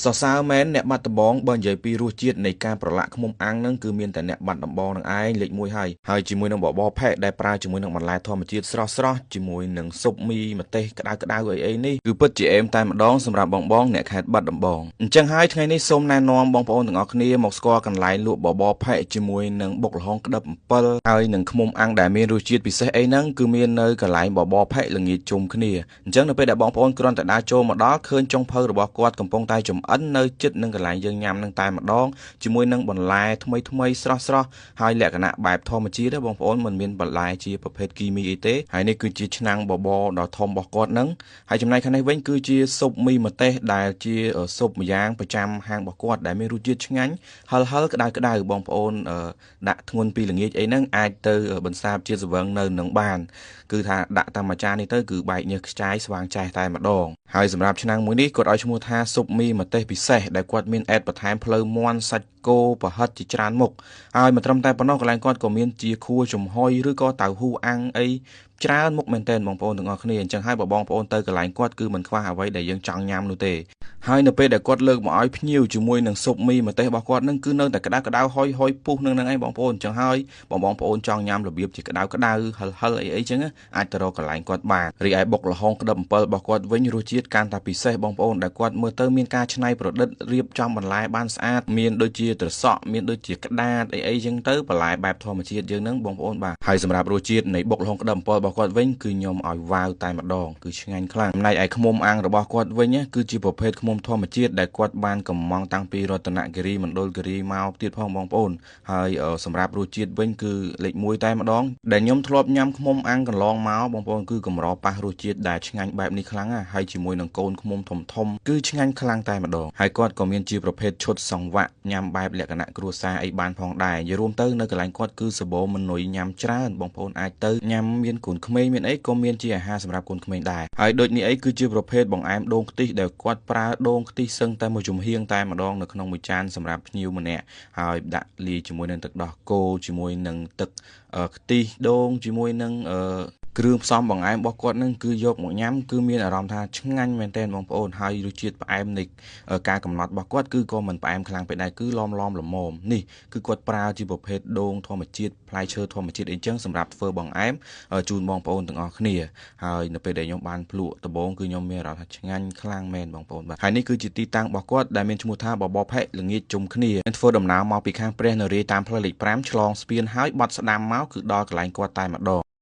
សរសើរមែនអ្នកបាត់ដំបងបើនិយាយពីរសជាតិនៃការប្រឡាក់ឃ្មុំអាំងហ្នឹងគឺមានតែអ្នកបាត់ដំបងនឹងឯងលេខ1ហើយហើយជាមួយនឹងបបរផេកដែលប្រើជាមួយនឹងបន្លែធម្មជាតិស្រស់ៗជាមួយនឹងស៊ុបមីម្ទេសក្តៅៗអីៗនេះគឺពិតជាអេមតែម្ដងសម្រាប់បងៗអ្នកខេត្តបាត់ដំបងអញ្ចឹងហើយថ្ងៃនេះសូមណែនាំបងប្អូនទាំងអស់គ្នាមកស្គាល់កន្លែងលក់បបរផេកជាមួយនឹងបុកល្ហុងក្តឹបអំពិលហើយនឹងឃ្មុំអាំងដែលមានរសជាតិពិសេសអីហ្នឹងគឺមាននៅកន្លែងបបរផេកល្ងាចជុំគ្នាអញ្ចឹងនៅពេលដែលបងប្អូនគ្រាន់តែដើរចូលមកដល់ឃើញចុងភៅរបស់គាត់កំពុងតែចម្អិននៅជិតនឹងកន្លែងយើងញ៉ាំនឹងតែម្ដងជាមួយនឹងបន្លែថ្មីថ្មីស្រស់ស្រស់ហើយលក្ខណៈបែបធម្មជាតិបងប្អូនមិនមានបន្លែជាប្រភេទគីមីអីទេហើយនេះគឺជាឆ្នាំងបបរដ៏ធំរបស់គាត់នឹងហើយចំណែកខាងនេះវិញគឺជាស៊ុបមីម្ទេសដែលជាស៊ុបម្យ៉ាងប្រចាំហាងរបស់គាត់ដែលមានរសជាតិឆ្ងាញ់ហឹរៗក្តៅៗបងប្អូនដាក់ធ្ងន់ពីល្ងាចអីហ្នឹងអាចទៅបន្សាបជាស្រវឹងនៅនឹងបានគឺថាដាក់តាមមួយចាននេះទៅគឺបែកញើសខ្ចាយស្វាងចេះតែម្ដងហើយសម្រាប់ឆ្នាំងមួយនេះគាត់ឲ្យឈ្មោះថាស៊ុបមីម្ទេសពិសេសដែលគាត់មានអេតបន្ថែមផ្លូវមាន់សាច់គោប្រហិតជាច្រើនមុខហើយមិនត្រឹមតែប៉ុណ្ណោះកន្លែងគាត់ក៏មានជាខួចំហុយឬក៏តៅហ៊ូអាំងអីច្រើនមុខមែនទែនបងប្អូនទាំងអស់គ្នាអញ្ចឹងហើយបើបងប្អូនទៅកន្លែងគាត់គឺមិនខ្វះអ្វីដែលយើងចង់ញ៉ាំនោះទេហើយនៅពេលដែលគាត់លើកមកឲ្យភ្ញៀវជាមួយនឹងស៊ុបមីម្ទេសរបស់គាត់នឹងគឺនៅតែក្តៅៗហុយៗពុះនឹងហ្នឹងឯងបងប្អូនអញ្ចឹងហើយបងប្អូនចង់ញ៉ាំរបៀបជាក្តៅៗហឹរៗអីអញ្ចឹងអាចទៅរកកន្លែងគាត់បានរីឯបុកល្ហុងក្តឹបអំពិលរបស់គាត់វិញរសជាតិកាន់តែពិសេសបងប្អូនដែលគាត់មើលទៅមានការច្នៃប្រឌិតរៀបចំបន្លែបានស្អាតមានដូចជាត្រសក់មានដូចជាក្តាតអីអញ្ចឹងទៅបន្លែបែបធម្មជាតិយើងហ្នឹងបងប្អូនបាទហើយសម្រាប់រសជាតិនៃបុកល្ហុងក្តឹបអំពិលរបស់គាត់វិញគឺខ្ញុំឲ្យវ៉ាវតែម្ដងគឺឆ្ងាញ់ខ្លាំងចំណែកឯឃ្មុំអាំងរបស់គាត់វិញគឺជាប្រភេទឃ្មុំធម្មជាតិដែលគាត់បានកំងតាំងពីរតនគិរីមណ្ឌលគិរីមកទៀតផងបងប្អូនហើយសម្រាប់រសជាតិវិញគឺលេខ1តែម្ដងដែលខ្ញុំធ្លាប់ញ៉ាំឃ្មុំអាំងកន្លងមកបងប្អូនគឺកម្រប៉ះរសជាតិដែលឆ្ងាញ់បែបនេះខ្លាំងណាស់ហើយជាមួយនឹងកូនឃ្មុំធំធំគឺឆ្ងាញ់ខ្លាំងតែម្ដងហើយគាត់ក៏មានជាប្រភេទឈុតសង្វាក់ញ៉ាំបែបលក្ខណៈគ្រួសារអីបានផងដែរនិយាយរួមទៅនៅកន្លែងគាត់គឺសបោមនុយញ៉ាំច្រើនបងប្អូនអាចទៅញ៉ាំមានកូនក្មេងមានអីក៏មានជាអាហារសម្រាប់កូនក្មេងដែរហើយដូចនេះអីគឺជាប្រភេទបង្អែមដូងខ្ទិះដែលគាត់ប្រើដូងខ្ទិះសឹងតែមួយចំហៀងតែម្ដងនៅក្នុងមួយចានសម្រាប់ភ្ញៀវម្នាក់ហើយដាក់លាយជាមួយនឹងទឹកដោះគោជាមួយនឹងទឹកខ្ទិះដូងជាមួយនឹងគ្រឿងផ្សំបង្អែមរបស់គាត់នឹងគឺយកមកញ៉ាំគឺមានអារម្មណ៍ថាឆ្ងាញ់មែនទែនបងប្អូនហើយរសជាតិផ្អែមនៃការកំណត់របស់គាត់គឺក៏មិនផ្អែមខ្លាំងពេកដែរគឺឡមល្មមនេះគឺគាត់ប្រើជាប្រភេទដូងធម្មជាតិផ្លែឈើធម្មជាតិអីចឹងសម្រាប់ធ្វើបង្អែមជូនបងប្អូនទាំងអស់គ្នាហើយនៅពេលដែលខ្ញុំបានភ្លក់ដំបូងគឺខ្ញុំមានអារម្មណ៍ថាឆ្ងាញ់ខ្លាំងមែនបងប្អូនបាទហើយនេះគឺជាទីតាំងរបស់គាត់ដែលមានឈ្មោះថាបបរផេកល្ងាចជុំគ្នាធ្វើដំណើរមកពីខាងព្រះនរាយតាមផ្លូវលេខ5ឆ្លងស្ពានហើយបត់ស្ដាំមកគឺដល់កន្លែងគាត់តែម្ដង